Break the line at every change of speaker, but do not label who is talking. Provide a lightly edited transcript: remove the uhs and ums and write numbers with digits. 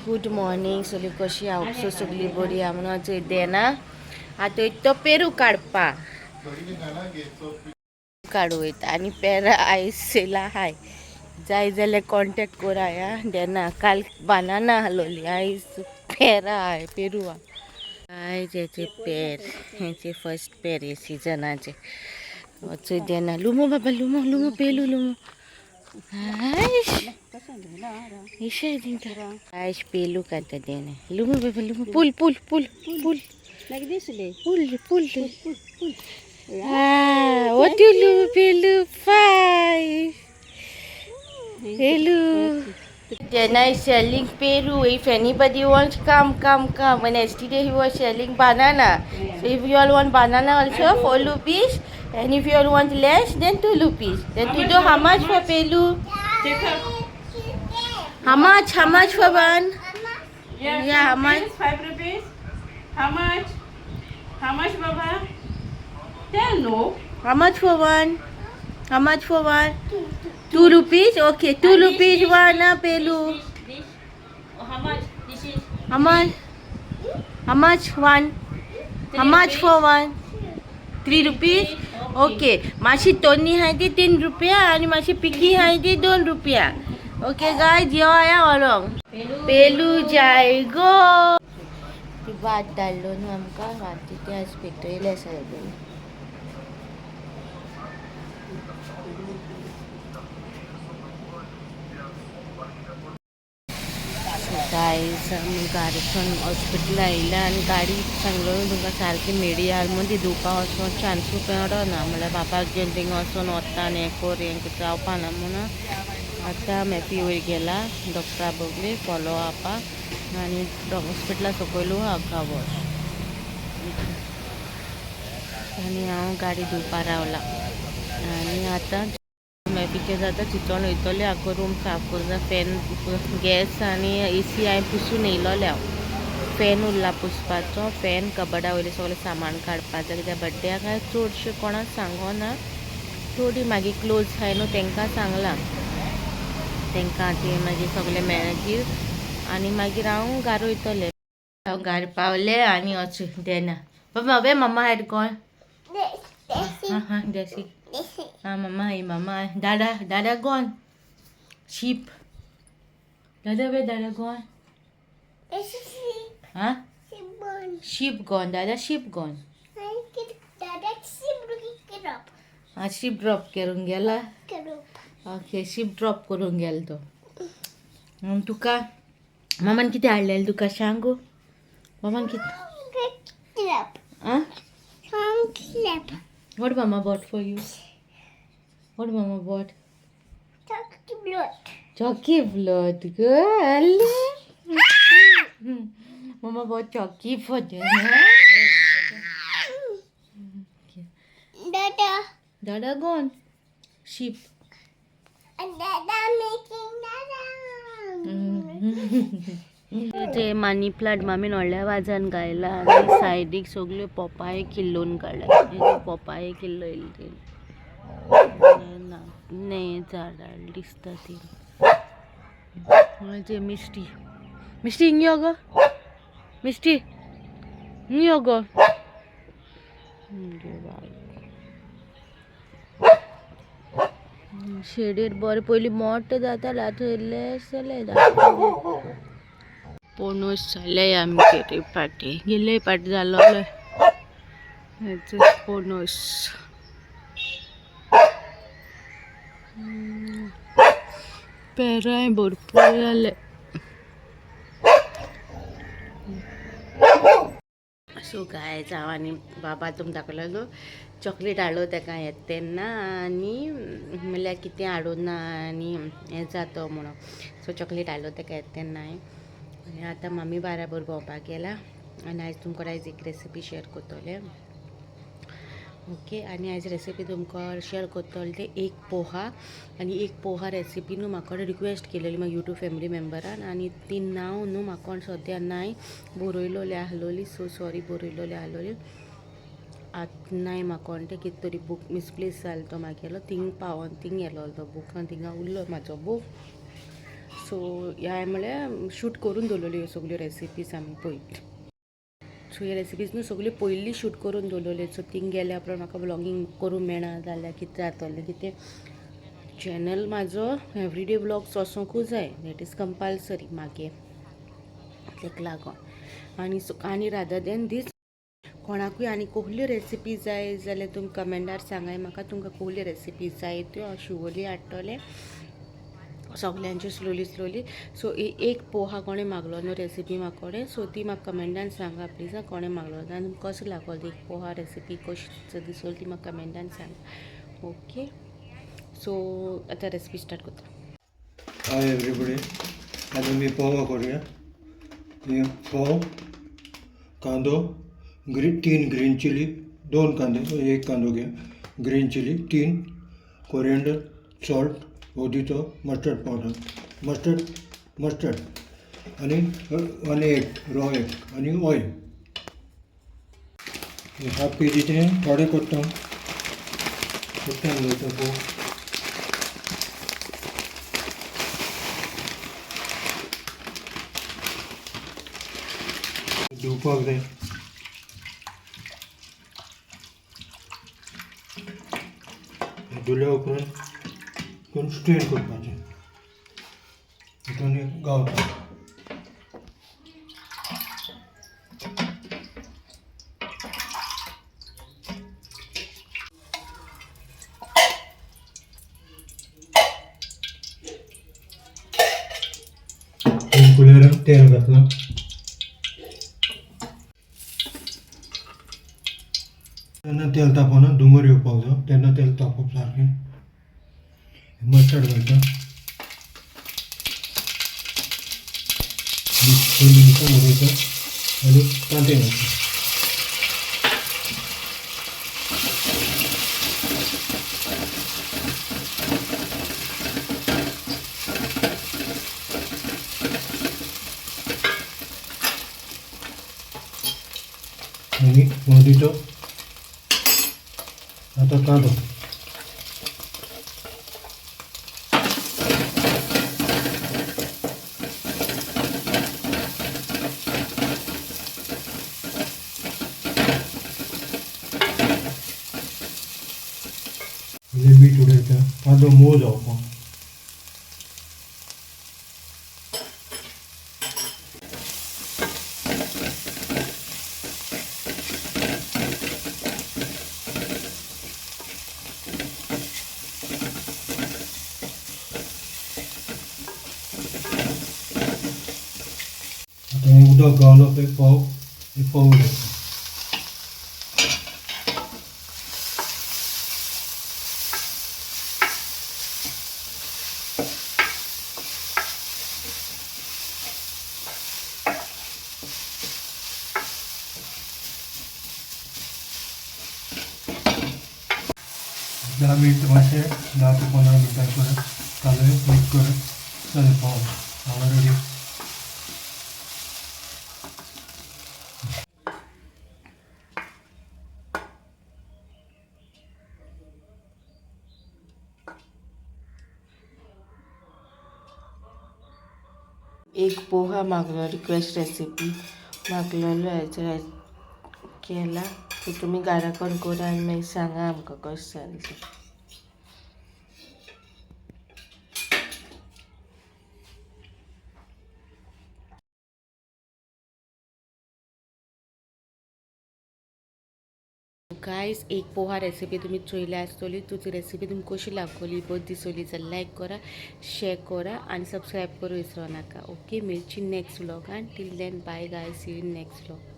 Good morning सगळी कशी आहा सगळी बरी आहा म्हणून चोय देना आतां तो पेरू काडपा काडू वयता आनी पेरा आयज सेला हाय जाय जाल्यार कॉन्टेक्ट कोराय देना. काल बानाना आहलोली, आयज पेरा हाय, पेरू आहा. आयज हेचे पेर, हेचे फर्स्ट पेर हे सिजनाचे. चोय देना लुमो बाबा, लुमो लुमो पेलू लुमो. आयज पेलू काडटा देना. लुमो बाबा लुमो, पुल पुल पुल पुल पुल पुल. Ah, what you do, Pelu? Five. Pelu. Then I selling Peru. If anybody wants, come, come, come. And yesterday he was selling banana. So if you all want banana also, 4 rupees. And if you all want less, then 2 rupees. Then to do how much for Pelu? How much? How much for one?
Yeah,
Yeah, how much?
5 rupees. How much? How much, Baba? Tell no.
How much for one? How much for one? 2 rupees? Okay, 2 rupees one, Pelu.
This, this. Oh, how much? This is.
How much? How much one? How
Three
much
rupees.
for one? 3 rupees? Okay. मातशी तन्नी आहाय ती 3 रुपया आनी मातशी पिकी आहाय ती 2 रुपया. ओके गायज, यो आया व्हरोंक पेलू जाय गो. ती भात धाडलो न्हू आमकां, भात ती आयज पेटयले सायबीन. गायज, आमी गाडीसून हॉस्पिटल आयल्या आनी गाडी सांगलो न्हू तुमकां सारकी मेडी आहा म्हूण, ती धुवपा वचोन चान्सूय मेळना. म्हणल्यार बाबाक घेवन थिंगा वचोन वता आनी हें कर हें जावपा ना म्हणून आतां मेपी वयर गेला डॉक्टरा बगले फॉलो अपाक आनी हॉस्पिटला सकयलू आहा वॉश आनी हांव गाडी धुवपा रावला. आनी आतां मेपीचें जाता चिंतोन वयतलें, आख्खो रूम साफ करूं. फॅन, गॅस आनी एसी हांवें पुसून येयलोलें हांव. फॅन उरला पुसपाचो, फॅन, कबडा वयलें सगळें सामान काडपाचें. कित्याक बड्ड्याक हांवें चडशें कोणाक सांगोना, थोडी मागीर क्लोज आहाय न्हू तांकां सांगलां. तांकां ती मागीर सगळें मेळगीर आनी मागीर हांव घार वयतलें. हांव घार पावलें आनी वच देना बाबा. वे मम्मा हॅड गॉन? हां हां, देसी. Ah, mama, hey, mama. Dada, Dada gone. Sheep. Dada, where Dada gone? Huh? Sheep gone. Dada, sheep gone. हा, शीप ड्रॉप करून गेला. ओके, शीप ड्रॉप करून गेलो तो. तुका मामान कितें हाडलेलें तुका सांगू? मामान कितें? आं, what mama bought for you? What mama bought? Chalky blood, girl. Mama bought chalky for dinner.
Dada.
Dada gone. Sheep.
Dada making Dada.
ते मनी प्लांट मामीन व्हडल्या वाजान घायला आनी सायडीक सगल्यो पोपायो किल्लोवन काडल्या. पोपायो किल्लयली ती ने झाडां दिसता ती. जे मिस्टी, मिस्टी, हिंग यो गो. मिस्टी, हिंग यो गो. बाय, शेडीर बरें पयलीं मोटें जातालें, आतां इल्लें जाता. पोणूस जाले आमगे पाटी, गेल्ले पाटी जालो पोणूस. पेराय भरपूर जाले. सो गायज, हांव आनी बाबा तुमकां दाखयलो चॉकलेट हाडलो ताका येता तेन्ना आनी म्हणल्यार कितें हाडूं ना आनी हें जाता म्हणून. सो चॉकलेट हाडलो ताका येता तेन्ना हांवें. आनी आतां मामी बाराबर भोंवपाक गेला आनी आयज तुमकां आयज एक रेसिपी शेअर करतलें. ओके, आनी आयज रेसिपी तुमकां शेअर करतलें ते एक पोहा. आनी एक पोहा रेसिपी न्हू म्हाका रिक्वेस्ट केलेली म्हाका यूट्यूब फॅमिली मेम्बरान आनी ती नांव न्हू म्हाका सद्या नाय बरयलोली आहलोली. सो सॉरी, बरयलोली आहलोली, आतां नाय म्हाका. तें कितें तरी बूक मिसप्लेस जालो तो मागेलो, थिंग पावोन थिंग गेलो तो बूक आनी थिंगा उरलो म्हाजो बूक. सो ह्या म्हळ्यार शूट करून दवरलेल्यो ह्यो सगल्यो रेसिपीज आमी पयलीं. सो ह्यो रेसिपीज न्हू सगल्यो पयलीं शूट करून दवरलेल्यो. सो थिंग गेल्या उपरांत म्हाका व्लॉगींग करूंक मेळना जाल्यार कितें जातलें कितें. चॅनल म्हाजो एवरीडे व्लॉग्स वचोंकूच जाय, that is compulsory मागीर तेका लागोन. आनी सो आनी रादर देन दीस कोणाकूय आनी कसल्यो रेसिपी जाय जाल्यार तुमी कमेंटार सांगाय म्हाका, तुमकां कसल्यो रेसिपी जाय त्यो हांव शुअरली हाडटलें सगल्यांच्यो स्लोली स्लोली. सो एक पोहा कोणें मागलो न्हू रेसिपी म्हाका, सो ती म्हाका कमेंटान सांगा प्लीज. कोणें मागलो आनी कसो लागलो एक पोहा रेसिपी कशी दिसली ती म्हाका कमेंटान सांगा. ओके, सो आतां रेसिपी स्टार्ट करता.
हाय एवरीबडी, आज आमी पोवा करूया. हे फोव, कांदो, तीन ग्रीन चिली, दोन कांदे, एक कांदो घे, ग्रीन चिली तीन, कोरिएंडर, सॉल्ट, हळदीचो, मस्टर्ड पावडर, मस्टर्ड मस्टर्ड आनी आनी एग, रॉ एग आनी ऑयल. हाफ के जीचे थोडे करता, एकट्यान दवरता फोव. धुवपाक जाय. धुल्या उपरांत तितून स्ट्रेन करपाचें, तितून एक गावता. तीन कुलेरान तेल घातलां. तेन्ना तेल तापोवना दोंगर येवपाक जाय, तेन्ना तेल तापोवप सारकें. मस्टर्ड घालता, 2 मिनटां उडयता आनी कांदे घालता. आनी हळदीचो. आतां कांदो. इल्लें मीठ उडयता, कांदो मोव जावपाक. आतां हें उदक गावलो पळय फोव, हे फोव उडयता. 10 मिनट मातशें, 10 ते 15 मिनटां करत कालय, मिक्स करत जालें. फोव हांगा रेडी.
एक पोहा मागलो, रिक्वेस्ट रेसिपी मागलेलो, हेचो केला. सो तुमी घरा कडेन करा आनी मागीर सांगा आमकां कशें जालें तें. गायज, एक पोहा रेसिपी तुमी चोयल्या आसतली. तुजी रेसिपी तुमकां कशी लागली, बरी दिसली जाल्यार लायक करा, शेअर करा आनी सबस्क्रायब करूं विसरो नाका. ओके, मेळची next व्लॉगान. Till then, bye guys, see you next vlog.